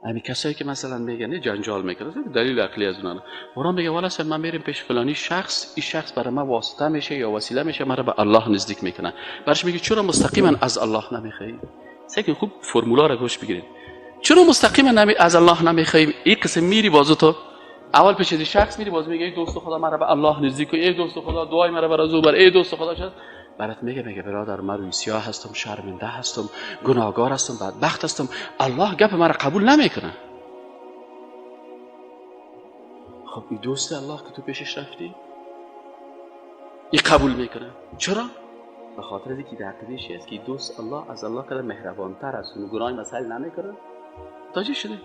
همین کسایی که مثلا میگن جنجال میکنن، دلیل عقلی از اونها. اورا میگه والا من میرم پیش فلانی شخص، این شخص برای من واسطه میشه یا وسیله میشه، مرا به الله نزدیک میکنه. برش میگه چرا مستقیما از الله نمیخوای؟ سکن خوب فرمولا رو گوش بگیرید. چرا مستقیما از الله نمیخوای؟ این قسم میری بازو تو اول پیش از شخص میری، باز میگه ای دوست خدا مرا به الله نزدیک کن، ای دوست خدا دعای مرا بر از او بر، ای دوست خدا شد. برات میگه برادر من روی سیاه هستم، شرمنده هستم، گناهگار هستم، بدبخت هستم، الله گپ مرا قبول نمیکنه. خب این دوست الله که تو پیشش رفتی این قبول میکنه. چرا؟ به خاطر اینکه در عقیده‌اش است که دوست الله از الله کده مهربانتر است، اون گناه مسائل نمیکنه. متوجه شده؟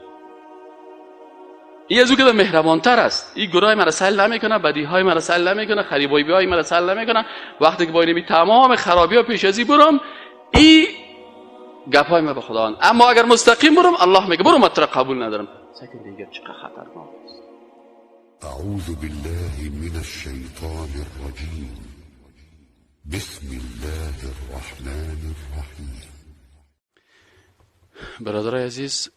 این از او که مهربانتر است، این گناه مرا سهل نمیکنه، بدیهای مرا سهل نمیکنه، خریبایی‌های مرا سهل نمیکنه. وقتی که با اینمی تمام خرابی‌ها پیش از این برم، این گپای ما به خداوند. اما اگر مستقیم برم، الله میگه برو من تو را قبول ندارم. سکن دیگه چقدر خطرناک است. اعوذ بالله من الشیطان الرجیم. بسم الله الرحمن الرحیم. برادرای عزیز،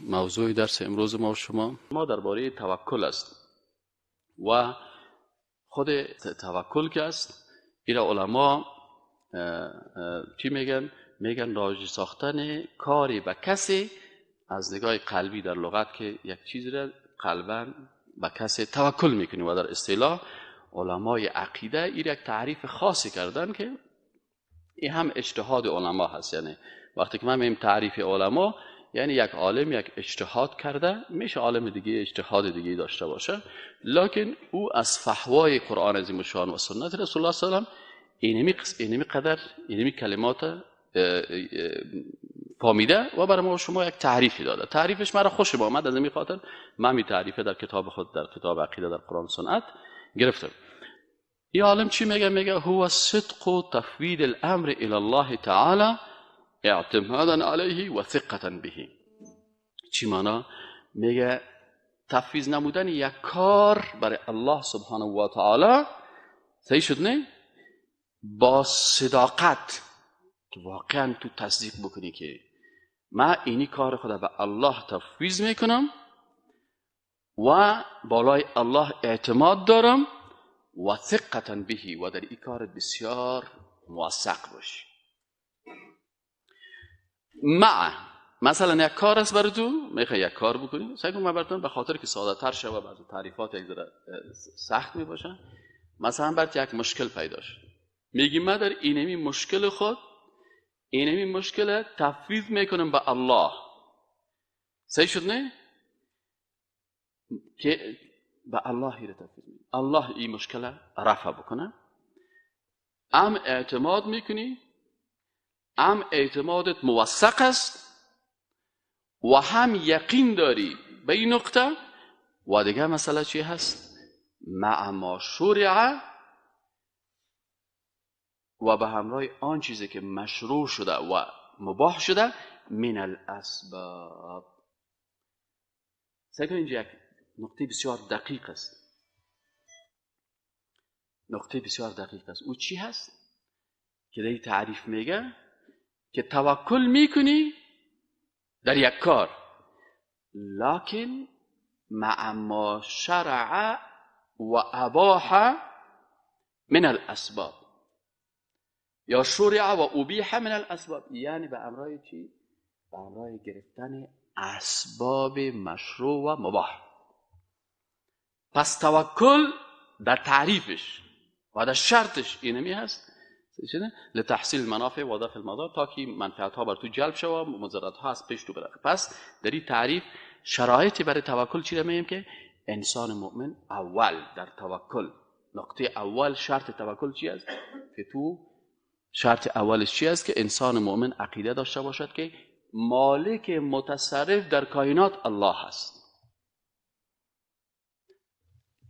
موضوع درس امروز ما و شما ما درباره توکل است و خود توکل که است، این علما چی میگن؟ میگن راجع ساختن کاری به کسی از نگاه قلبی در لغت که یک چیز را قلبا به کسی توکل میکنی و در اصطلاح علمای عقیده این یک تعریف خاصی کردن که این هم اجتهاد علما هست. یعنی وقتی که من میگم تعریف علما، یعنی یک عالم یک اجتهاد کرده، میشه عالم دیگه اجتهاد دیگه داشته باشه، لکن او از فحوای قرآن عظیم الشان و سنت رسول الله صلی الله علیه و اینمی قدر اینمی کلمات فامیده و برای ما شما یک تعریفی داده. تعریفش مرا خوش آمد، از این خاطر من می تعریف در کتاب خود، در کتاب عقیده در قرآن سنت گرفتم. این عالم چی میگه؟ میگه هو صدق و تفویض الامر الى الله تعالی اعتمادا علیه و ثقتا به. چی معنا؟ میگه تفویض نمودن یک کار برای الله سبحانه و تعالی، صحیح شد نه؟ با صداقت که واقعا تو تصدیق بکنی که من اینی کار خود به الله تفویض میکنم و بالای الله اعتماد دارم و ثقتا بهی، و در این کار بسیار موثق باشی. مع مثلا یک کار است برای تو، میخوای یک کار بکنی، سعی کن من براتون به خاطر که ساده تر شه و بعضی تعریفات یک ذره سخت میباشه، مثلا برات یک مشکل پیدا شد، میگی من در اینمی مشکل خود، اینمی مشکل تفویض میکنم به الله. صحیح شد نه؟ که به الله رو تفویض میکنم، الله این مشکل رفع بکنه. ام اعتماد میکنی، هم اعتمادت موثق است و هم یقین داری به این نقطه. و دیگه مسئله چی هست؟ مع ما شرع، و به همراه آن چیزی که مشروع شده و مباح شده من الاسباب. سعی کنید اینجا یک نقطه بسیار دقیق است، نقطه بسیار دقیق است. او چی هست؟ که در تعریف میگه که توکل میکنی در یک کار، لکن مع ما شرع و اباح من الاسباب، یا شرع و ابیح من الاسباب، یعنی به امرای چی؟ به امرای گرفتن اسباب مشروع و مباح. پس توکل در تعریفش و در شرطش اینمی هست لتحصیل المنافع و دفع المضار، تا که منفعت ها بر تو جلب شود و مضرات ها از پیش تو بره. پس در این تعریف شرایطی برای توکل چی میگیم که انسان مؤمن اول در توکل، نقطه اول شرط توکل چی است؟ که تو شرط اولش چی است؟ که انسان مؤمن عقیده داشته باشد که مالک متصرف در کائنات الله است.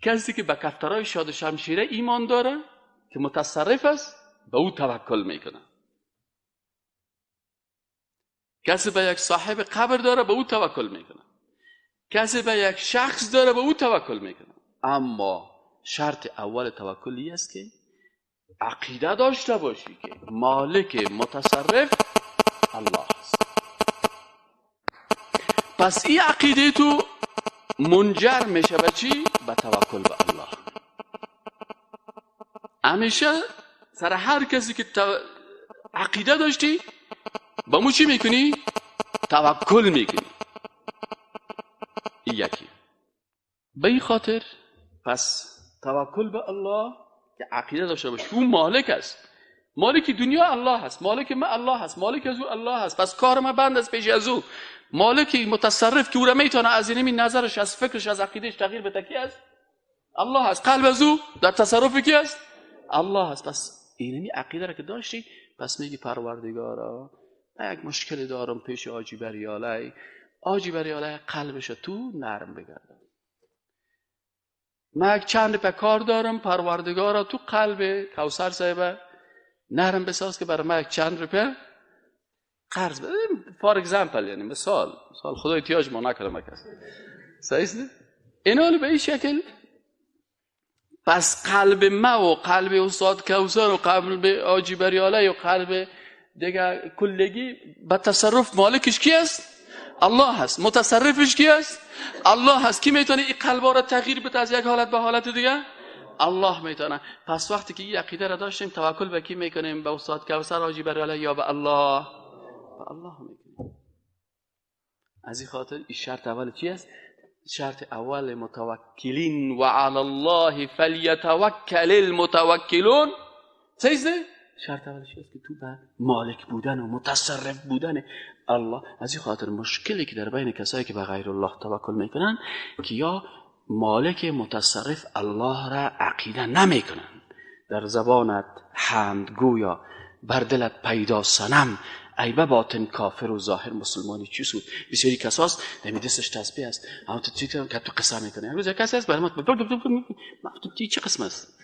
کسی که به کفترهای شاد شمشیره ایمان داره که متصرف است، به او توکل میکنه. کسی به یک صاحب قبر داره، به او توکل میکنه. کسی به یک شخص داره، به او توکل میکنه. اما شرط اول توکلی است که عقیده داشته باشی که مالک متصرف الله است. پس این عقیده تو منجر میشه به چی؟ به توکل به الله. همیشه سر هر کسی که عقیده داشتی با مو چی میکنی؟ توکل میکنی. این یکی. به این خاطر پس توکل به الله که عقیده داشته باشی، او مالک است، مالک دنیا الله هست، مالک ما الله هست، مالک از او الله هست، پس کار ما بند است پیش از او. مالکی متصرف که او را میتونه از این نظرش، از فکرش، از عقیدهش تغییر بده کی است؟ الله هست. قلب از او در تصرف کی است؟ الله هست. پس اینمی عقیده را که داشتی، پس میگی پروردگارا من یک مشکل دارم پیش آجی بریالی، آجی بریالی قلبش تو نرم بگردم. من یک چند پکار دارم پروردگارا تو قلب کوثر صاحب نرم بساز که برای من یک چند روپیه قرض بده. for example، یعنی مثال خدا احتیاج ما نکنه ما کس. صحیح است؟ اینا به این شکل. پس قلب ما و قلب استاد کوثر و قلب آجی بریالی و قلب دیگه کلگی به تصرف مالکش کی است؟ الله هست. متصرفش کی است؟ الله هست. کی میتونه این قلب را تغییر بده از یک حالت به حالت دیگه؟ الله میتونه. پس وقتی که این عقیده را داشتیم توکل به کی میکنیم؟ به استاد کوثر، آجی بریالی یا به الله؟ به الله میکنیم. از این خاطر این شرط اول چی است؟ شرط اول متوکلین و علی الله فلیتوکل المتوکلون. صحیح؟ شرط اولش است که تو به مالک بودن و متصرف بودن الله. از این خاطر مشکلی که در بین کسایی که به غیر الله توکل میکنن که یا مالک متصرف الله را عقیده نمیکنن، در زبانت حمد گویا بر دلت پیدا صنم، ای به باطن کافر و ظاهر مسلمانی چی سود. بسیاری کساست دمی دستش تسبیح است، اما تو چی که تو قصه میکنه. روز یک کسی است برای ما تو چه قسم است؟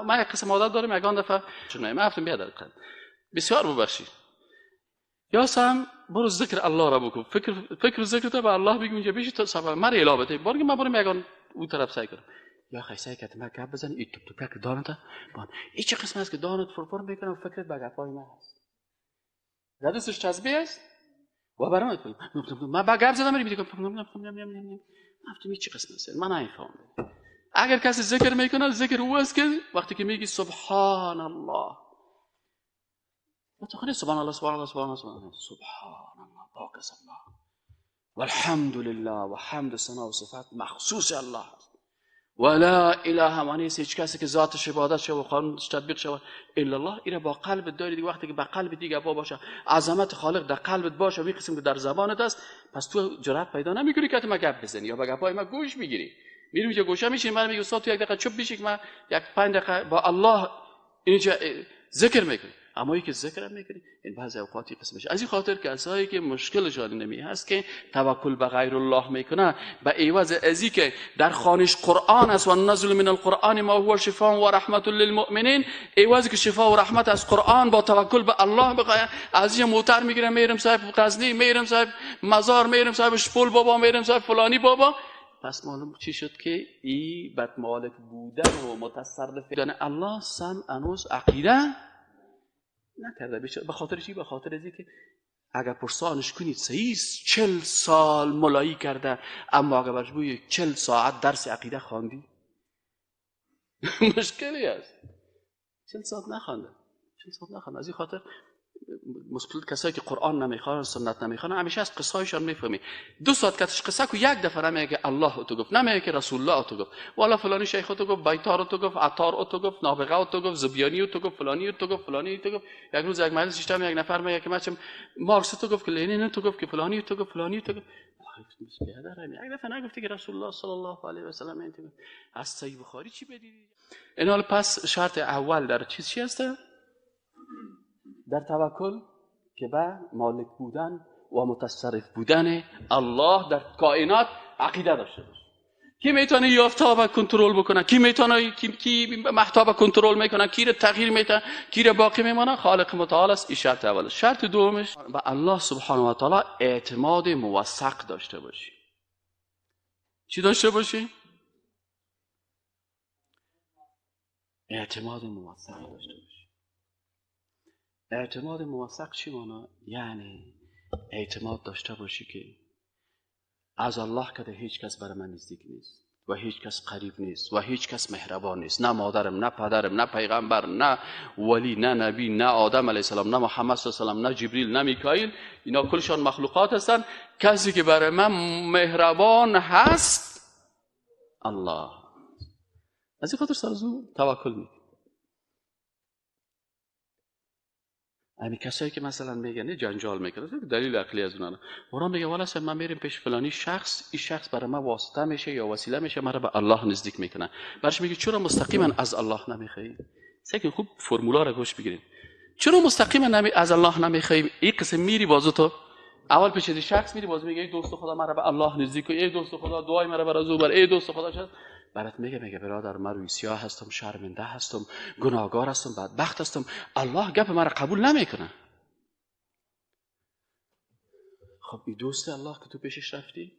ما یک قسم عادت داریم یگان دفعه چون ما گفتم بیا در بسیار ببخشید یا سم برو ذکر الله را بکن، فکر ذکر تو به الله بگو اونجا بشی تا صبح من اعلام بده بارگه من برم یگان اون طرف سعی کنم. یا خی سعی کردم من گپ بزن ای تو تو دانت بان این چه قسم است که دانت فرفر میکنه و فکرت به گپای من هست، در دستش تسبیح است و برام من با گپ زدم میگم گفتم این چه قسم است، من نمیفهمم. اگر کسی ذکر میکنه ذکر او است که وقتی که میگی سبحان الله تو خونه سبحان الله سبحان الله سبحان الله سبحان الله سبحان الله پاک است الله والحمد لله و حمد و ثنا و صفات مخصوص الله است ولا اله معنی هیچ کسی که ذاتش عبادت شه و قانونش تطبیق شه الا الله. اینا با قلب داری دیگه، وقتی که با قلب دیگه با باشه عظمت خالق در قلبت باشه و این قسم که در زبانت است، پس تو جرأت پیدا نمیکنی که تو ما گپ بزنی یا با گپای ما گوش میگیری، میری اونجا گوشه میشی من میگم استاد تو یک دقیقه چوب میشی که من یک 5 دقیقه با الله اینجا ذکر میکنی. اما یکی ذکر هم میکنی این بعضی اوقاتی قسم میشه. از این خاطر کسایی که مشکلشان نمی هست که توکل به غیر الله میکنه، به عوض ازی که در خانش قرآن است و نزل من القرآن ما هو شفاء و رحمت للمؤمنین، عوض که شفا و رحمت از قرآن با توکل به الله بخواه، از این موتر میگیرم میرم صاحب غزنی، میرم صاحب مزار، میرم صاحب شپول بابا، میرم صاحب فلانی بابا. پس معلوم چی شد که ای بد مالک بودن و متصرف بودن الله سم انوز عقیده نکرده. به خاطر چی؟ به خاطر از اینکه اگر پرسانش کنید 40 سال ملایی کرده، اما اگر برش بگویی 40 ساعت درس عقیده خواندی مشکلی است. 40 ساعت نخوانده، 40 ساعت نخوانده. از این خاطر مشکل کسایی که قرآن نمیخوانن، سنت نمیخوانن، همیشه از قصهایشان میفهمی. 2 ساعت کتش قصه کو یک دفعه نمیگه الله تو گفت، نمیگه که رسول الله تو گفت، والا فلانی شیخ تو گفت، بیتار تو گفت، عطار تو گفت، نابغه تو گفت، زبیانی تو گفت، فلانی تو گفت، فلانی تو گفت. یک روز یک مجلس ششتم یک نفر میگه که من چم مارکس تو گفت، که لنین تو گفت، که فلانی تو گفت، فلانی تو گفت. یک دفعه نگفتی که رسول الله صلی الله علیه و سلم این از صحیح بخاری چی بدیدی؟ این حال پس شرط اول در چیز چی هست؟ در توکل که به مالک بودن و متصرف بودن الله در کائنات عقیده داشته باشه. کی میتونه یافتاب کنترل بکنه؟ کی میتونه کی مهتاب کنترل میکنه؟ کی رو تغییر میده؟ کی رو باقی میمونه؟ خالق متعال است. این شرط اول. شرط دومش به الله سبحانه و تعالی اعتماد موثق داشته باشی. چی داشته باشی؟ اعتماد موثق داشته باشی. اعتماد موثق چی مانا؟ یعنی اعتماد داشته باشی که از الله که هیچ کس بر من نزدیک نیست و هیچ کس قریب نیست و هیچ کس مهربان نیست، نه مادرم، نه پدرم، نه پیغمبر، نه ولی، نه نبی، نه آدم علیه السلام، نه محمد صلی الله علیه و سلم، نه جبریل، نه میکائیل، اینا کلشان مخلوقات هستند. کسی که برای من مهربان هست الله. از این خاطر سر از او توکل میکنم. همین کسایی که مثلا میگن جنجال میکنه، دلیل عقلی از اونها، اونها میگه والا من میرم پیش فلانی شخص، این شخص برای من واسطه میشه یا وسیله میشه، مرا به الله نزدیک میکنه. برش میگه چرا مستقیما از الله نمیخوای؟ سکن خوب فرمولا رو گوش بگیرید. چرا مستقیما از الله نمیخوای؟ این قسم میری بازو تو اول پیش این شخص میری، باز میگه ای دوست خدا مرا به الله نزدیک کن، ای دوست خدا دعای مرا بر از او بر، ای دوست خدا شد. برات میگه برادر من روی سیاه هستم، شرمنده هستم، گناهگار هستم، بدبخت هستم، الله گپ مرا قبول نمیکنه. خب این دوست الله که تو پیشش رفتی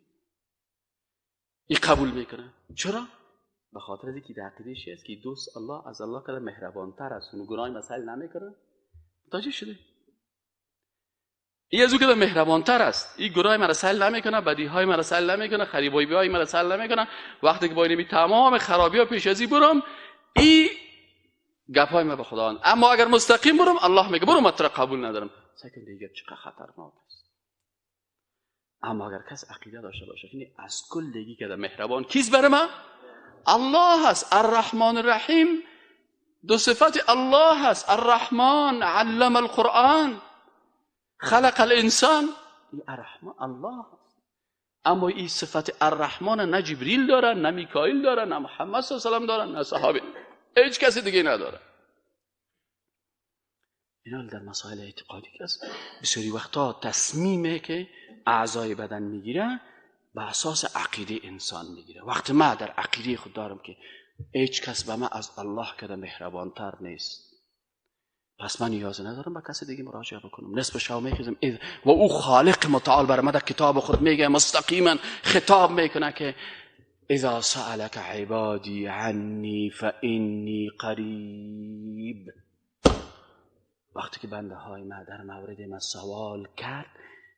این قبول میکنه. چرا؟ به خاطر اینکه در عقیده‌اش است که دوست الله از الله کده مهربانتر است، اون گناه مسائل نمیکنه. متوجه شده؟ این از او که مهربانتر است، این گناه مرا سهل نمیکنه، بدی های مرا سهل نمیکنه، خریبایی های مرا سهل نمیکنه. وقتی که با اینمی تمام خرابی ها پیش از این برم، این گپ های ما به خداوند. اما اگر مستقیم برم، الله میگه برو من تو را قبول ندارم. سکن دیگه چقدر خطرناک است. اما اگر کس عقیده داشته باشه یعنی از کل دیگه که مهربان کیست بر ما؟ الله هست. الرحمن الرحیم دو صفت الله هست. الرحمن علم القرآن خلق الانسان، این الرحمن الله هست. اما این صفت الرحمن نه جبریل داره، نه میکائیل داره، نه محمد صلی الله علیه و سلم داره، نه صحابه، هیچ کسی دیگه نداره. اینا در مسائل اعتقادی که است بسیاری وقتا تصمیمه که اعضای بدن میگیره به اساس عقیده انسان میگیره. وقتی ما در عقیده خود دارم که هیچ کس به ما از الله که مهربانتر نیست، پس من نیاز ندارم به کسی دیگه مراجعه بکنم. نصف شب میخیزم و او خالق متعال بر ما در کتاب خود میگه، مستقیما خطاب میکنه که اذا سألك عبادی عنی فانی قریب. وقتی که بنده های ما در مورد ما سوال کرد،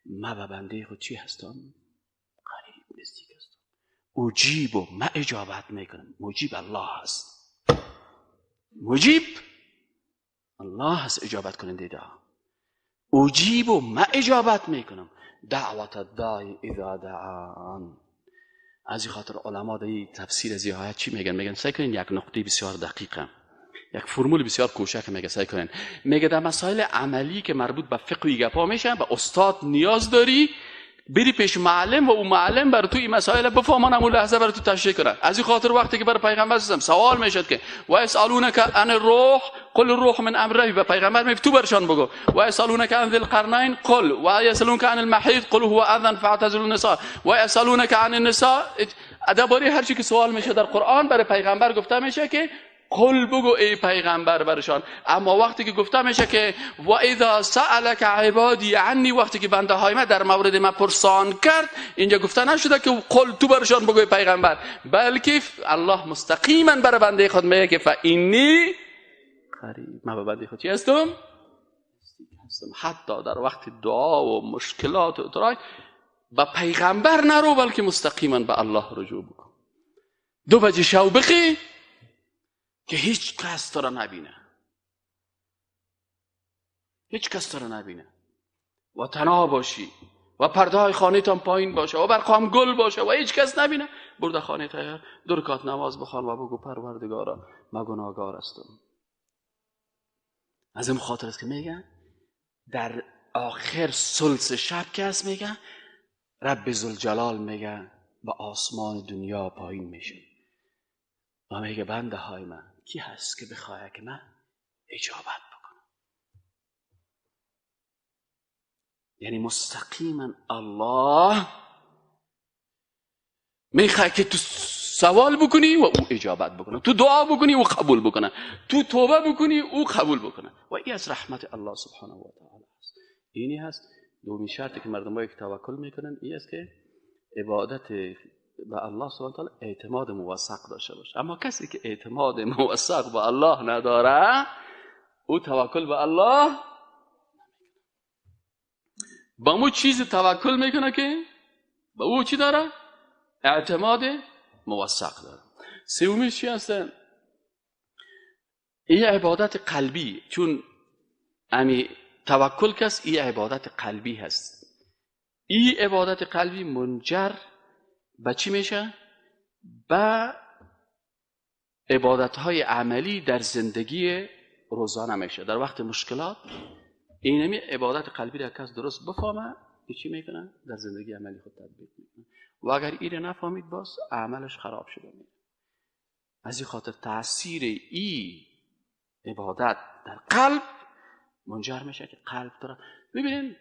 ما به بنده خود چی هستم؟ قریب، نزدیک هستم. اجیب و ما اجابت میکنم. مجیب الله هست، مجیب الله هست، اجابت کننده دعا. اجیب و ما اجابت میکنم دعوت الداعی اذا دعان. از این خاطر علما در تفسیر از این آیت چی میگن؟ میگن سعی کنین یک نقطه بسیار دقیقه، یک فرمول بسیار کوچک میگه سعی کنین. میگه در مسائل عملی که مربوط به فقه و گپا میشه به استاد نیاز داری، بری پیش معلم و او معلم بر تو این مسائل بفهمان، همون لحظه بر تو تشریح کنه. از این خاطر وقتی که بر پیغمبر سوال میشد که و یسالونک عن الروح قل الروح من امر ربی، به پیغمبر میگه تو برشان بگو. و یسالونک عن ذی القرنین قل، و یسالونک عن المحیض قل هو اذى فاعتزلوا النساء، و یسالونک عن النساء. درباره هر چی که سوال میشه در قرآن برای پیغمبر گفته میشه که قل بگو ای پیغمبر برشان. اما وقتی که گفته میشه که و اذا سألک عبادی عنی، وقتی که بنده های ما در مورد ما پرسان کرد، اینجا گفته نشده که قل تو برشان بگو ای پیغمبر، بلکه الله مستقیما بر بنده خود میگه که فانی قریب. ما به بنده خود چی هستم؟ هستم. حتی در وقت دعا و مشکلات و اتراک به پیغمبر نرو، بلکه مستقیما به الله رجوع بکن. 2 بجه شو بخی که هیچ کس تو را نبینه، هیچ کس تو را نبینه و تنها باشی و پرده های خانه تان پایین باشه و برقام گل باشه و هیچ کس نبینه. برده خانه تیار 2 رکعت نماز بخوان و بگو پروردگارا من گناهگار هستم. از این خاطر است که میگن در آخر ثلث شب که هست، میگن رب ذوالجلال میگن به آسمان دنیا پایین میشه و میگه بنده های من کی هست که بخواه که من اجابت بکنم؟ یعنی مستقیما الله میخواه که تو سوال بکنی و او اجابت بکنه، تو دعا بکنی و قبول بکنه، تو توبه بکنی او قبول بکنه. و این از رحمت الله سبحانه و تعالی است. اینی هست دومین شرطی که مردم با یک توکل میکنن، این است که عبادت به الله سبحانه و تعالی اعتماد موثق داشته باشه. اما کسی که اعتماد موثق به الله نداره، او توکل به الله با مو چیز توکل میکنه که به او چی داره؟ اعتماد موثق داره. سومیش چی هست؟ این عبادت قلبی، چون امی توکل کس این عبادت قلبی هست. این عبادت قلبی منجر به چی میشه؟ به عبادت‌های عملی در زندگی روزانه میشه. در وقت مشکلات اینمی عبادت قلبی را کس درست بفهمه چی میکنه؟ در زندگی عملی خود تطبیق میکنه. و اگر این را نفهمید باز عملش خراب شده میره. از این خاطر تاثیر این عبادت در قلب منجر میشه که قلب داره. ببینین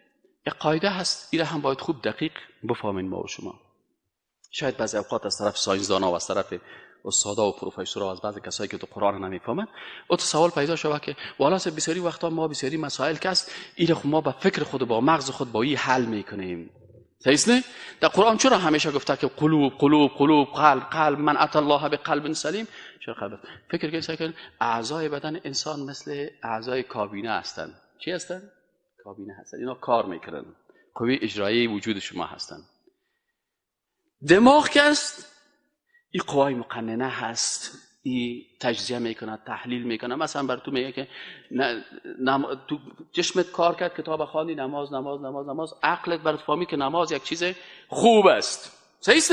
یک قاعده هست، این هم باید خوب دقیق بفهمین ما و شما. شاید بعضی اوقات از طرف ساینسدانا و از طرف استادا و پروفسورها و از بعضی کسایی که تو قرآن نمیفهمن او تو سوال پیدا شوه که والا بسیاری وقتا ما بسیاری مسائل که است این ما با فکر خود با مغز خود با این حل میکنیم. صحیح نه؟ در قرآن چرا همیشه گفته که قلوب قلوب قلوب قلب قلب من اتى الله بقلب سلیم؟ چرا قلب؟ فکر کنید سعی اعضای بدن انسان مثل اعضای کابینه هستند. چی هستند؟ کابینه هستند. اینا کار میکنن، قوه اجرایی وجود شما هستند. دماغ که است این قوای مقننه هست، این تجزیه میکنه، تحلیل میکنه. مثلا بر تو میگه که تو چشمت کار کرد، کتاب خواندی، نماز نماز نماز نماز، عقلت برات فهمید که نماز یک چیز خوب است. صحیح است؟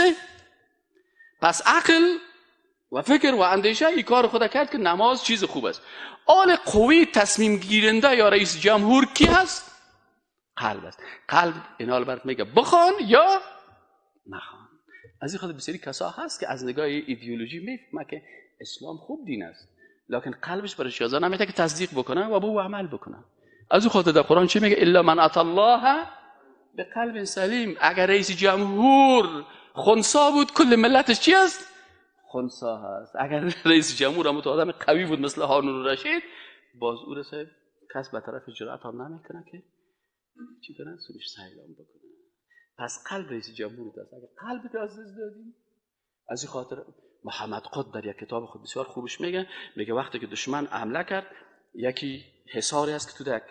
پس عقل و فکر و اندیشه این کار خود کرد که نماز چیز خوب است. آل قوی تصمیم گیرنده یا رئیس جمهور کی هست؟ قلب است. قلب اینال برات میگه بخوان یا نخوان. از این خاطر بسیاری کسا هست که از نگاه ایدئولوژی میفهمه که اسلام خوب دین است، لکن قلبش برش اجازه نمیده که تصدیق بکنه و به او عمل بکنه. از اون خاطر در قرآن چی میگه؟ الا من اتی الله بقلب سلیم. اگر رئیس جمهور خنثی بود کل ملتش چی است؟ خنثی هست. اگر رئیس جمهور هم تو آدم قوی بود مثل هارون الرشید، باز او رسه کس به طرف جرأت هم نمیکنه که چی کنه؟ سروش سیلان بکنه. پس قلب رئیس جمهور است. اگر قلب تو از دست دادی، از این خاطر محمد قطب در یک کتاب خود بسیار خوبش میگه، میگه وقتی که دشمن حمله کرد یکی حصاری هست که تو در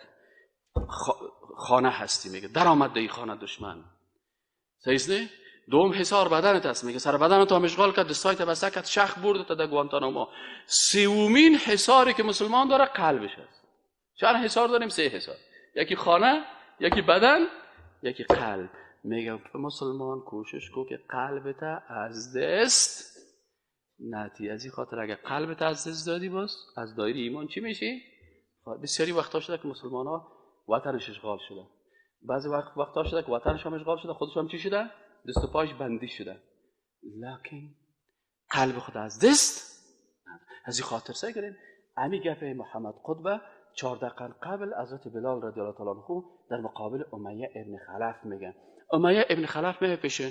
خانه هستی، میگه در آمد در خانه دشمن، صحیح نه؟ دوم حصار بدنت هست، میگه سر بدنت هم اشغال کرد، دستایت بسته کرد، شخ برد تا در گوانتانامو. سومین حصاری که مسلمان داره قلبش هست. چند حصار داریم؟ سه حصار، یکی خانه، یکی بدن، یکی قلب. میگه مسلمان کوشش کو که قلبت از دست ندی. از این خاطر اگه قلبت از دست دادی باز از دایره ایمان چی میشی؟ بسیاری وقتا شده که مسلمان ها وطنش اشغال شده، بعضی وقتا شده که وطنش هم اشغال شده، خودش هم چی شده؟ دست و پاش بندی شده، لکن قلب خود از دست. از این خاطر سعی کنین امی گپ محمد قطب 14 قرن قبل حضرت بلال رضی الله تعالی عنه در مقابل امیه ابن خلف میگن. امیه ابن خلف میه پیش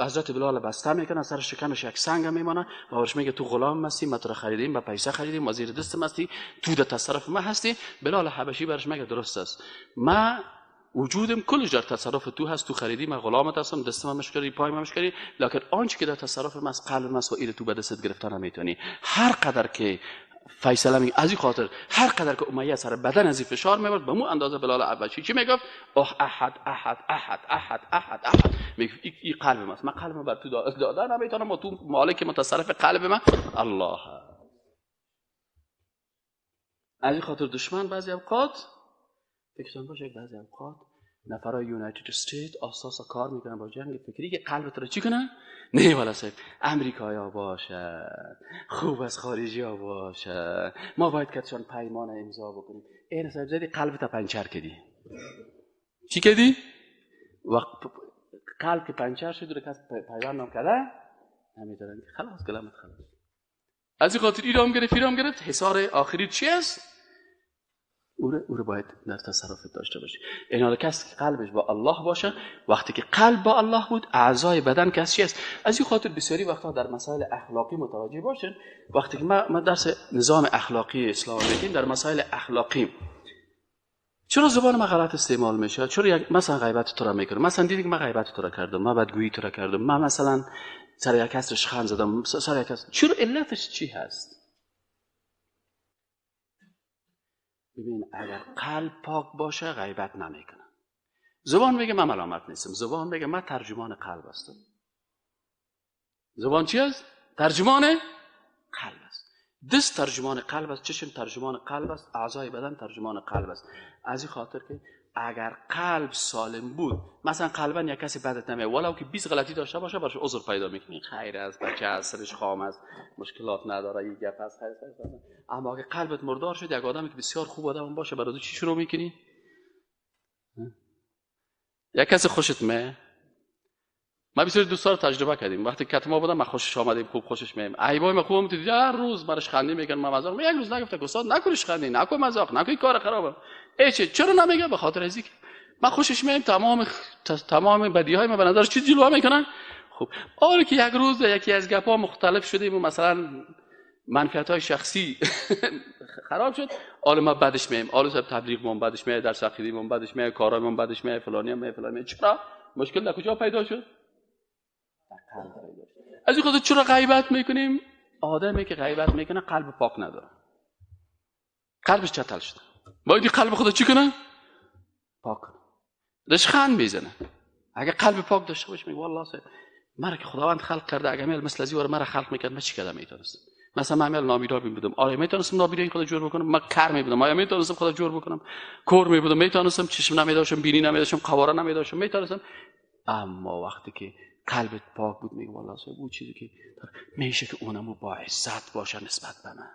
حضرت بلال بسته میکنه، سر شکمش یک سنگ میمانه و برش میگه تو غلام هستی، ما تو را خریدیم، با پیسه خریدیم، وزیر دست هستی، تو در تصرف ما هستی. بلال حبشی برش میگه درست است، ما وجودم کلش در تصرف تو هست، تو خریدی، من غلامت هستم، دست من مشکری، پای من مشکری، لکن آنچه که در تصرف من است قلب من است و ایره تو به دستت گرفتن نمیتونی. هر قدر که فیصله میگه، از این خاطر هر قدر که امیه سر بدن از این فشار میبرد به مو اندازه بلال حبشی چی میگفت؟ اوه احد احد احد احد احد احد. میگفت این قلب من است، من قلب بر تو دادن نمیتونم، تو مالک متصرف قلب من الله. از این خاطر دشمن بعضی اوقات فکرتون باشه، بعضی اوقات نفرای United State اساسا کار میکنن با جنگ فکری که قلبت رو چی کنن؟ نه والا صاحب، امریکایا باشه، خوب از خارجی ها باشه، ما باید کتشان پیمان امضا بکنیم. این صاحب زدی قلبت پنچر کردی. چی کردی؟ وقت قلب که پنچر شد رو کس پیوند نام کرده نمیدارن، خلاص کلامت خلاص. از این خاطر ایرام گرفت، ایرام گرفت. حصار آخری چی است؟ او رو باید در تصرف داشته باشی. اینا کسی که قلبش با الله باشه، وقتی که قلب با الله بود اعضای بدن کس چی است؟ از این خاطر بسیاری وقتا در مسائل اخلاقی متوجه باشین. وقتی که ما درس نظام اخلاقی اسلام میدیم، در مسائل اخلاقی چرا زبان ما غلط استعمال میشه؟ چرا مثلا غیبت تو را میکنم، مثلا دیدی که من غیبت تو را کردم، من بدگویی تو را کردم، من مثلا سر یک کس رشخند زدم، سر یک کس، چرا؟ علتش چی هست؟ ببین اگر قلب پاک باشه غیبت نمیکنه، زبان میگه من ملامت نیستم، زبان میگه من ترجمان قلب هستم. زبان چی است؟ ترجمان قلب است. دست ترجمان قلب است، چشم ترجمان قلب است، اعضای بدن ترجمان قلب است. از این خاطر که اگر قلب سالم بود، مثلا قلبا یک کسی بدت نمیاد، ولو که 20 غلطی داشته باشه براش عذر پیدا میکنی، خیر است، بچه است، سرش خام است، مشکلات نداره، یک گپ است، خیر است. اما اگه قلبت مردار شد، یک آدمی که بسیار خوب آدم باشه، برای چی شروع میکنی؟ یک کسی خوشت میاد. ما بسیار دوستا رو تجربه کردیم. وقتی کت ما بودم من خوشش آمدیم، خوب خوشش میام. عیبای ما خوبم دیدی، هر روز برش خنده میکنم، من مزاق. من یک روز نگفته که استاد نکنش خنده، نکن مزاق، نکن کار خرابه. ای چه چرا نمیگه؟ به خاطر از اینکه من خوشش میام، تمام بدیهای من به نظر چی جلوه میکنن. خب آره که یک روز یکی از گپا مختلف شدیم و مثلا منفعت های شخصی خراب شد، حالا ما بدش میایم، حالا صاحب تبلیغ ما بدش میاد، درس عقیده ما بدش میاد، کارای ما بدش میاد، فلانی ما فلانی. چرا؟ مشکل در کجا پیدا شد؟ از این خاطر چرا غیبت میکنیم؟ آدمی که غیبت میکنه قلب پاک نداره، قلبش چتل شده. باید قلب خود چی کنه؟ پاک کنه. رشخند میزنه. اگه قلب پاک داشته باشه میگه والله صاحب مرا که خداوند خلق کرده، اگه میل مثل از مرا خلق میکرد من چی کردم میتونستم؟ مثلا من میل نابینا بودم، آیا میتونستم نابینایی خدا جور بکنم؟ من کر میبودم، آیا میتونستم خدا جور بکنم؟ کور میبودم، میتونستم؟ چشم نمیداشتم، بینی نمیداشتم، قواره نمیداشتم، میتونستم؟ اما وقتی که قلبت پاک بود میگه والله صاحب اون چیزی که میشه که اونمو با عزت باشه نسبت به من.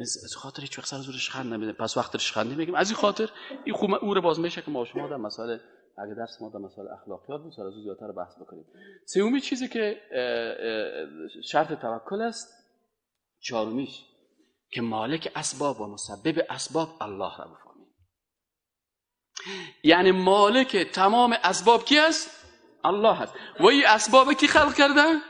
از خاطر هیچ وقت سر زورش خند نمیده. پس وقت رشخندی میگیم از این خاطر این خوب او رو باز میشه که ما شما در مسائل، اگه درس ما در مسائل اخلاقیات بود سر از زیادتر بحث بکنیم. سومی چیزی که شرط توکل است، چهارمیش که مالک اسباب و مسبب اسباب الله را بفهمیم. یعنی مالک تمام اسباب کی است؟ الله است. و این اسباب کی خلق کرده؟ الله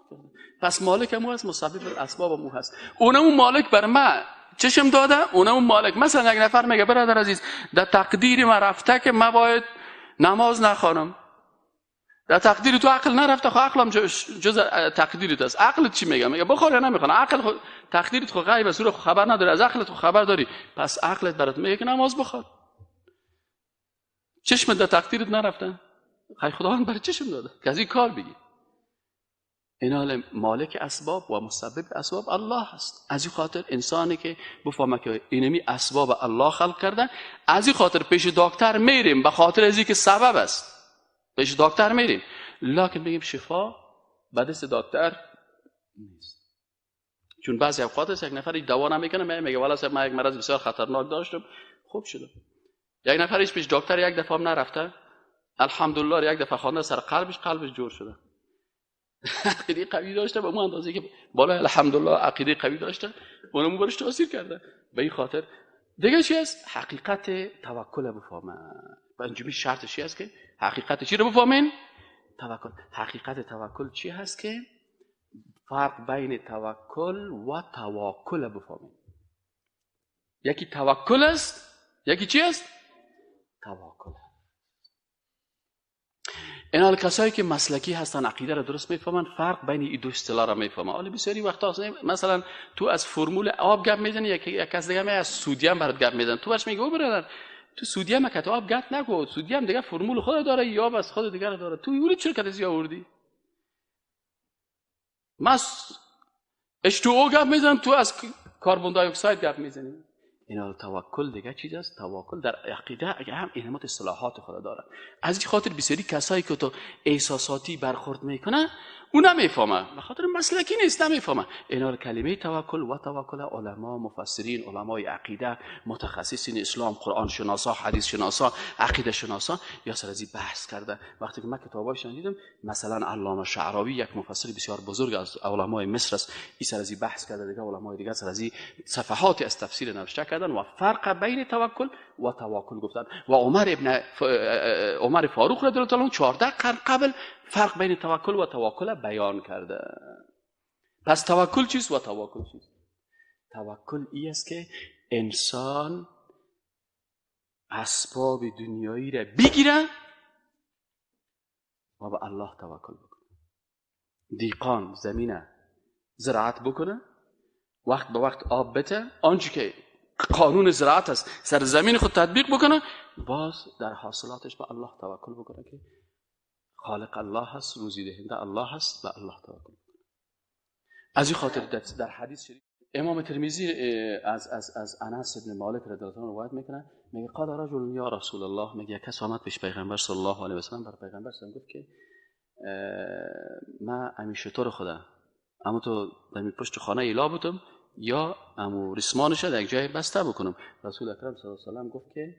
کرده. پس مالک مو هست، مسبب اسباب مو هست. اونم مالک بر ما چشم داده، اونم مالک. مثلا یک نفر میگه برادر عزیز در تقدیر ما رفته که ما باید نماز نخوانم، در تقدیر تو عقل نرفته، خب عقلم جز تقدیرت است. عقلت چی میگه؟ میگه بخور یا نمیخوام. عقل خود تقدیرت خو غیب است، خو خبر نداری، از عقلت خو خبر داری. پس عقلت برات میگه که نماز بخوان. چشم در تقدیرت نرفته، خیلی خداوند برای چشم داده که از این کار بگی. این مالک اسباب و مسبب اسباب الله است. از این خاطر انسانی که بفهمه که اینمی اسباب الله خلق کرده، از این خاطر پیش دکتر میریم، به خاطر از اینکه سبب است پیش دکتر میریم، لکن میگیم شفا به دست دکتر نیست. چون بعضی اوقات است یک نفر دوا نمیکنه، میگه والا صاحب من یک مرض بسیار خطرناک داشتم خوب شدم. یک نفر هیچ پیش دکتر یک دفعه هم نرفته، الحمدلله یک دفعه خوانده سر قلبش، قلبش جور شده. عقیده قوی داشته به اون اندازه که بالای الحمدلله عقیده قوی داشته، اونم برش تاثیر کرده. به این خاطر دیگه چی است؟ حقیقت توکل بفهمه. پنجمی شرطش چی است که حقیقت چی رو بفهمین؟ توکل. حقیقت توکل چی هست؟ که فرق بین توکل و تواکل بفهمین. یکی توکل است، یکی چی است؟ توکل. این حال کسایی که مسلکی هستن عقیده را درست میفهمن، فرق بین این دو اصطلاح را میفهمن. حالا بسیاری وقتا مثلا تو از فرمول آب گپ میزنی، یک کس دیگه از سودیم برات گپ میزنه، تو برش میگه او برادر تو سودیم که تو آب گپ نگو، سودیم دیگه فرمول خود داره یا بس خود دیگه داره، تو اون چرا که زی آوردی؟ ما H2O گپ میزنم، تو از کربن دی اکساید گپ میزنی. اینا توکل دیگه چیز است. توکل در عقیده اگه هم اینمات اصطلاحات خود داره. از این خاطر بسیاری کسایی که تو احساساتی برخورد میکنه اون نمیفهمه، به خاطر مسلکی نیست، نمیفهمه. اینا کلمه توکل و توکل علما، مفسرین، علمای عقیده، متخصصین اسلام، قرآن شناسا، حدیث شناسا، عقیده شناسا یا سر از این بحث کرده. وقتی که من کتاباش دیدم، مثلا علامه شعراوی یک مفسر بسیار بزرگ از علمای مصر است، این سر از این بحث کرده. دیگه علمای دیگه سر از این صفحات از تفسیر نوشته کردن و فرق بین توکل و تواکل گفتن. و عمر فاروق رضی الله عنه 14 قرن قبل فرق بین توکل و تواکل بیان کرده. پس توکل چیست و تواکل چیست؟ توکل ای است که انسان اسباب دنیایی را بگیره و به الله توکل بکنه. دیقان زمینه زراعت بکنه، وقت به وقت آب بده، آنچه که قانون زراعت است سر زمین خود تطبیق بکنه، باز در حاصلاتش به الله توکل بکنه که خالق الله هست، روزی دهنده الله هست، به الله توکل بکنه. از این خاطر در حدیث شریف امام ترمذی از انس بن مالک رضی الله عنه روایت میکنه، میگه قال رجل یا رسول الله، میگه کس آمد پیش پیغمبر صلی الله علیه و سلم، بر پیغمبر صلی گفت که من امی شتر خدا اما تو در پشت خانه ایلا بودم یا امو رسمانش در یک جای بسته بکنم. رسول اکرم صلی الله علیه و سلم گفت که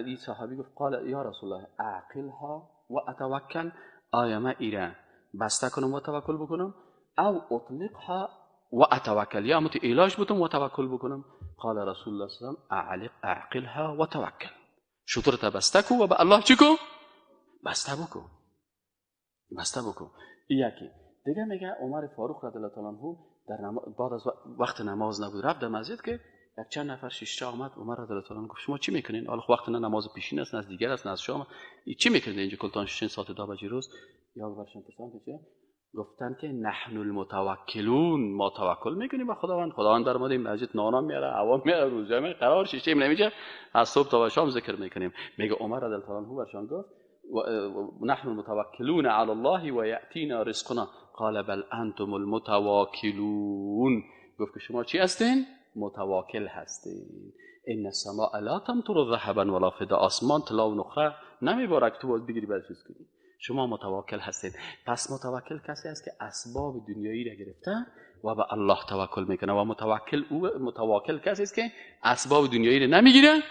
این صحابی گفت قال یا رسول الله اعقلها و اتوکل، آیا من ایره بسته کنم و توکل بکنم، او اطلقها و اتوکل، یا امو تو ایلاش بودم و توکل بکنم؟ قال رسول الله صلی الله علیه و سلم اعقلها و توکل، شترت بسته کو و به الله چی کو؟ بسته بکن، بسته بکن. یکی دیگه میگه عمر فاروق رضی الله تعالی عنه در بعد از وقت نماز نبود، رفت در مسجد که یک چند نفر شیشته آمد. عمر رضی الله تعالی عنه گفت شما چی میکنین؟ حالا وقت نه نماز پیشین است، نه از دیگر است، نه از شام، چی میکنین اینجا کلتان شیشتین ساعت 10 بجه روز؟ یا برشان پرسان که گفتن که نحن المتوکلون، ما توکل میکنیم به خداوند، خداوند در ما مسجد نانا میاره، عوام میاره، روزه میاره، قرار شیشته نمیشه، از صبح تا شام ذکر میکنیم. میگه عمر رضی الله عنه برشان گفت نحن المتوکلون علی الله و یأتینا رزقنا، قال بل انتم المتواکلون، گفت که شما چی هستین؟ متواکل هستین. ان السماء لا تمطر ذهبا ولا فضه، آسمان طلا و نقره نمیباره که تو باید بگیری بعد چیز کنی، شما متواکل هستین. پس متوکل کسی است که اسباب دنیایی را گرفته و به الله توکل میکنه، و متوکل او متواکل کسی است که اسباب دنیایی را نمیگیره.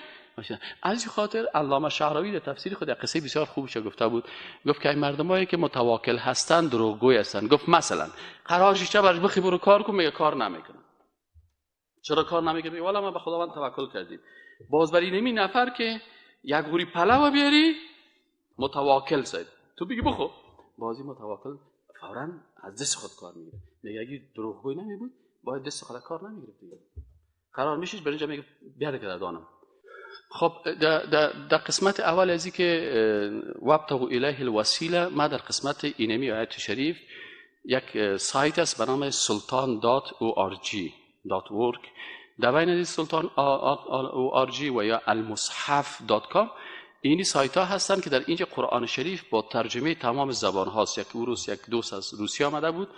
از این خاطر علامه شعراوی در تفسیر خود یک قصه بسیار خوبش گفته بود، گفت که این مردمایی که متواکل هستند دروغگوی هستند. گفت مثلا قرار شیشه برش بخی برو کار کن، میگه کار نمیکنه. چرا کار نمیکنه؟ میگه والا ما به خداوند توکل کردیم. باز برای نمی نفر که یک غوری پلو بیاری متواکل سید تو بگی بخو، بازی متواکل فورا از دست خود کار میگیره. میگه اگه دروغگوی نمی بود باید دست خود کار نمیگرفت دیگه. قرار میشیش برای اینجا میگه بیاره که دانم. خب در قسمت اول از که وابتغوا الیه الوسیله، ما در قسمت اینمی آیت شریف یک سایت است به نام sultan.org.org، در بین سلطان org و یا المصحف.com، اینی سایت ها هستند که در اینجا قرآن شریف با ترجمه تمام زبان هاست. یک روس، یک دوست از روسیه آمده بود،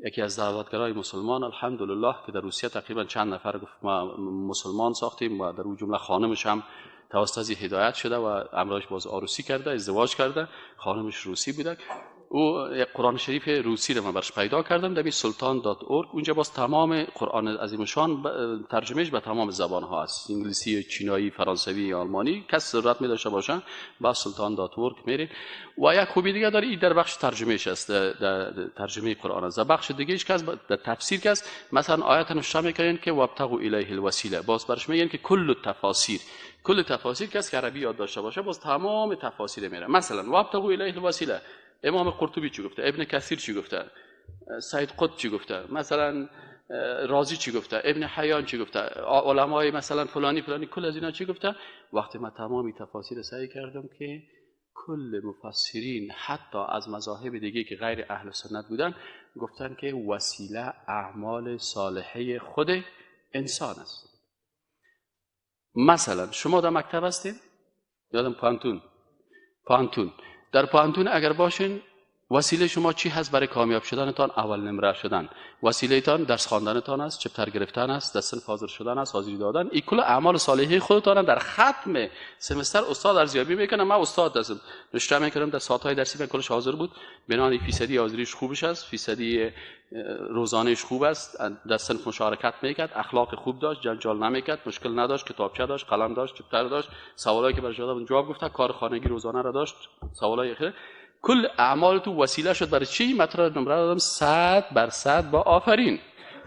یکی از دعوتگرای مسلمان الحمدلله که در روسیه تقریبا چند نفر گفت ما مسلمان ساختیم و در اون جمله خانمش هم توسط از هدایت شده و امراش باز عروسی کرده، ازدواج کرده، خانمش روسی بوده. او یک قرآن شریف روسی رو من برش پیدا کردم در sultan.org. اونجا باز تمام قرآن عظیم شان ترجمهش به تمام زبان ها است، انگلیسی، چینایی، فرانسوی، آلمانی، کس ضرورت می داشته باشه با sultan.org میرین. و یک خوبی دیگه داره، این در بخش ترجمهش است، در ترجمه قرآن است. در بخش دیگه ایش کس در تفسیر کس مثلا آیات نوشته میکنین که وابتغوا الیه الوسیله، باز برش میگن که کل التفاسیر، کل تفاسیر کس که عربی یاد داشته باشه باز تمام تفاسیر میره. مثلا وابتغوا الیه الوسیله، امام قرطبی چی گفته، ابن کثیر چی گفته، سید قطب چی گفته، مثلا رازی چی گفته، ابن حیان چی گفته، علمای مثلا فلانی فلانی، کل از اینا چی گفته. وقتی من تمامی تفاسیر سعی کردم که کل مفسرین حتی از مذاهب دیگه که غیر اهل سنت بودن گفتن که وسیله اعمال صالحه خود انسان است. مثلا شما در مکتب هستین، یادم پانتون، در پانتون اگر باشین وسیله شما چی هست برای کامیاب شدنتان؟ اول نمره شدن. وسیله تان درس خواندنتان است، چپتر گرفتن است، در صنف حاضر شدن است، حاضری دادن. این کل اعمال صالحه خودتان در ختم سمستر استاد ارزیابی میکنه. من استاد هستم، نشته میکنم در ساعت‌های درسی من کلش حاضر بود، بنان فیصدی حاضریش خوبش است، فیصدی روزانهش خوب است، در صنف مشارکت میکرد، اخلاق خوب داشت، جنجال نمیکرد، مشکل نداشت، کتابچه داشت، قلم داشت، چپتر داشت، سوالایی که براش دادم جواب گفت، کار خانگی روزانه را داشت، سوالای خیلی کل اعمال تو وسیله شد. برای چی؟ مطرح نمره دادم 100% با آفرین.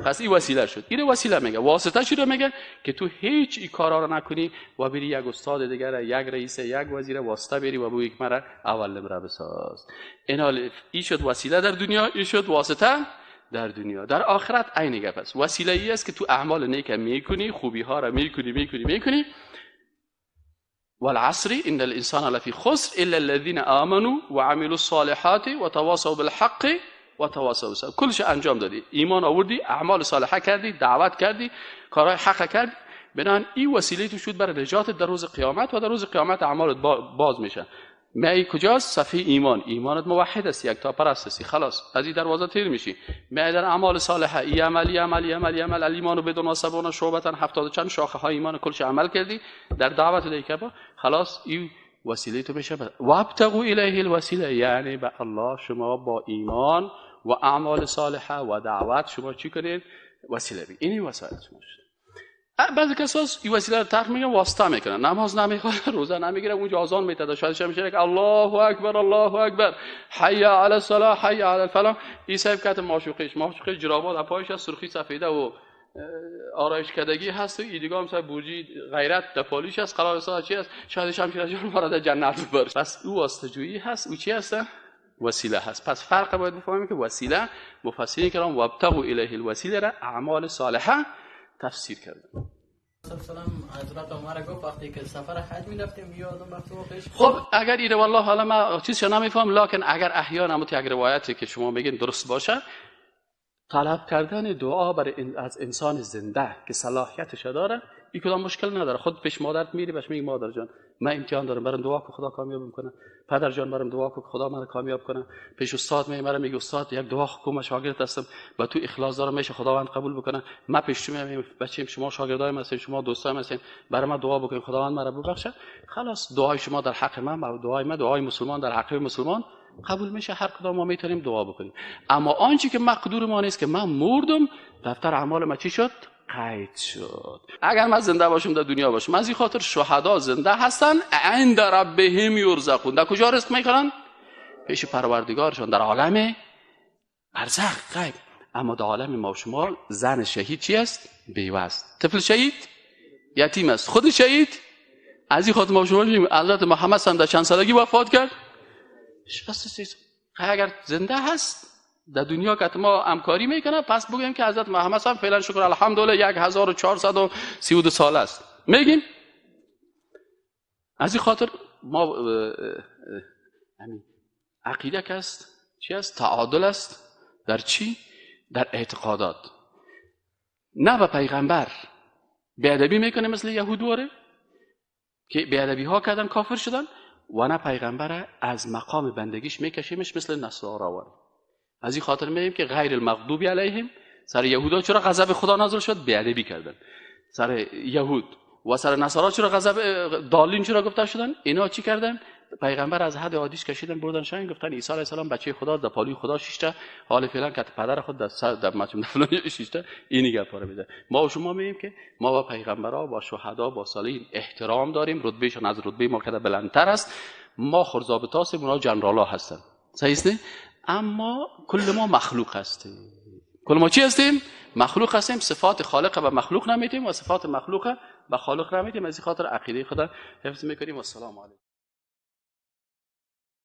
پس این وسیله شد. این وسیله میگه. واسطه چی رو میگه؟ که تو هیچ ای کارا رو نکنی و بری یک استاد دیگر، یک رئیس، یک وزیر واسطه بری و بگی که مرا اول نمره بساز. این ای شد وسیله در دنیا، ای شد واسطه در دنیا. در آخرت عین گپ است. وسیله ای است که تو اعمال نیک میکنی، خوبی ها رو میکنی میکنی میکنی. والعصر ان الانسان لفی خسر الا الذين آمنوا وعملوا الصالحات وتواصوا بالحق وتواصوا بالصبر. کلش انجام دادی، ایمان آوردی، اعمال صالحه کردی، دعوت کردی، کارهای حق کردی، بنابراین این وسیله تو شد برای نجات در روز قیامت و در روز قیامت اعمالت باز میشه. می کجاست؟ صفحه ایمان. ایمانت موحد است، یک تا پرست هستی، خلاص از این دروازه تیر میشی. می در اعمال صالحه، ای عمل ای عمل ای عمل ای عمل، الایمان بدون سبون شعبتن، 70 چند شاخه های ایمان کلش عمل کردی در دعوت دیگه، خلاص این وسیله تو میشه. وابتغوا الیه الوسیله، یعنی به الله شما با ایمان و اعمال صالحه و دعوت شما چی کنید؟ وسیله بی. این وسایل شما شد. بعضی کساس این وسیله رو ترک میگن، واسطه میکنن، نماز نمیخواد، روزه نمیگیره، اونجا اذان میده، شاید میشه که الله اکبر الله اکبر، حی علی الصلاه حی علی الفلاح. این صاحب کت معشوقش، معشوقش جرابات پایش از سرخی سفیده و آرایش کردگی هست و ایدگاه هم صاحب برجی غیرت دفالیش هست، قرار ساعت چی هست، شاید شمشیر جان وارد جنت ببر. پس او واسطه جویی هست، او چی هست؟ وسیله هست. پس فرق باید بفهمیم که وسیله، مفسرین کرام وابتغوا الیه الوسیله را اعمال صالحه تفسیر کردن. سلام حضرت عمر گفت وقتی که سفر حج می‌رفتیم یادم وقت واقعش. خب اگر ایره والله حالا ما چیزی نمیفهم، لکن اگر احیانا هم یک روایتی که شما میگین درست باشه، طلب کردن دعا برای از انسان زنده که صلاحیتش داره، این کدام مشکل نداره. خود پیش مادرت میری، بهش میگی مادر جان من امتحان دارم، برام دعا کن خدا کامیاب کنه. پدر جان برام دعا کن خدا منو کامیاب کنه. پیش استاد میرم میگه استاد یک دعا کن، من شاگرد هستم، با تو اخلاص دارم، میشه خداوند قبول بکنه. من پیش تو میام بچه‌م، شما شاگردای من هستین، شما دوستای من هستین، برام من دعا بکنید خداوند مرا ببخشه. خلاص دعای شما در حق من، دعای من، دعای مسلمان در حق مسلمان قبول میشه. هر کدام ما میتونیم دعا بکنیم. اما آنچه که مقدور ما نیست که من مردم، دفتر اعمال ما چی شد؟ قید شد. اگر من زنده باشم در دنیا باشم، از این خاطر شهدا زنده هستن، عند ربهم یرزقون. در کجا رزق میکنن؟ پیش پروردگارشان در عالم برزخ غیب. اما در عالم ما شما زن شهید چی است؟ بیوه است. طفل شهید یتیم است. خود شهید. از این خاطر ما شما میگیم حضرت محمد صلی در چند سالگی وفات کرد؟ 63. اگر زنده هست در دنیا که ما همکاری میکنه، پس بگیم که حضرت محمد صلی فعلا شکر الحمدلله 1432 سال است میگیم. از این خاطر ما عقیده که است چی است؟ تعادل است در چی؟ در اعتقادات. نه به پیغمبر بیادبی میکنه مثل یهود واره که بیادبی ها کردن کافر شدن، و نه پیغمبر از مقام بندگیش میکشیمش مثل نصارا واره. از این خاطر میگیم که غیر المغضوب علیهم، سر یهودا چرا غضب خدا نازل شد؟ بیادبی کردن. سر یهود و سر نصارا چرا غضب دالین چرا گفته شدن؟ اینا چی کردن؟ پیغمبر از حد عادیش کشیدن بردن شاین، گفتن عیسی علیه السلام بچه خدا در پالوی خدا شیشته، حال فعلا که پدر خود در سر در مچم فلان شیشته. اینی گپا رو میده. ما و شما میگیم که ما با پیغمبرا، با شهدا، با صالحین احترام داریم، رتبهشون از رتبه ما که بلندتر است. ما خرزابطا هستیم، اونا جنرالا هستن، صحیح است؟ اما کل ما مخلوق هستیم. کل ما چی هستیم؟ مخلوق هستیم. صفات خالق به مخلوق نمیتیم و صفات مخلوق به خالق نمیتیم. از این خاطر عقیده خدا حفظ میکنیم. و السلام علیکم.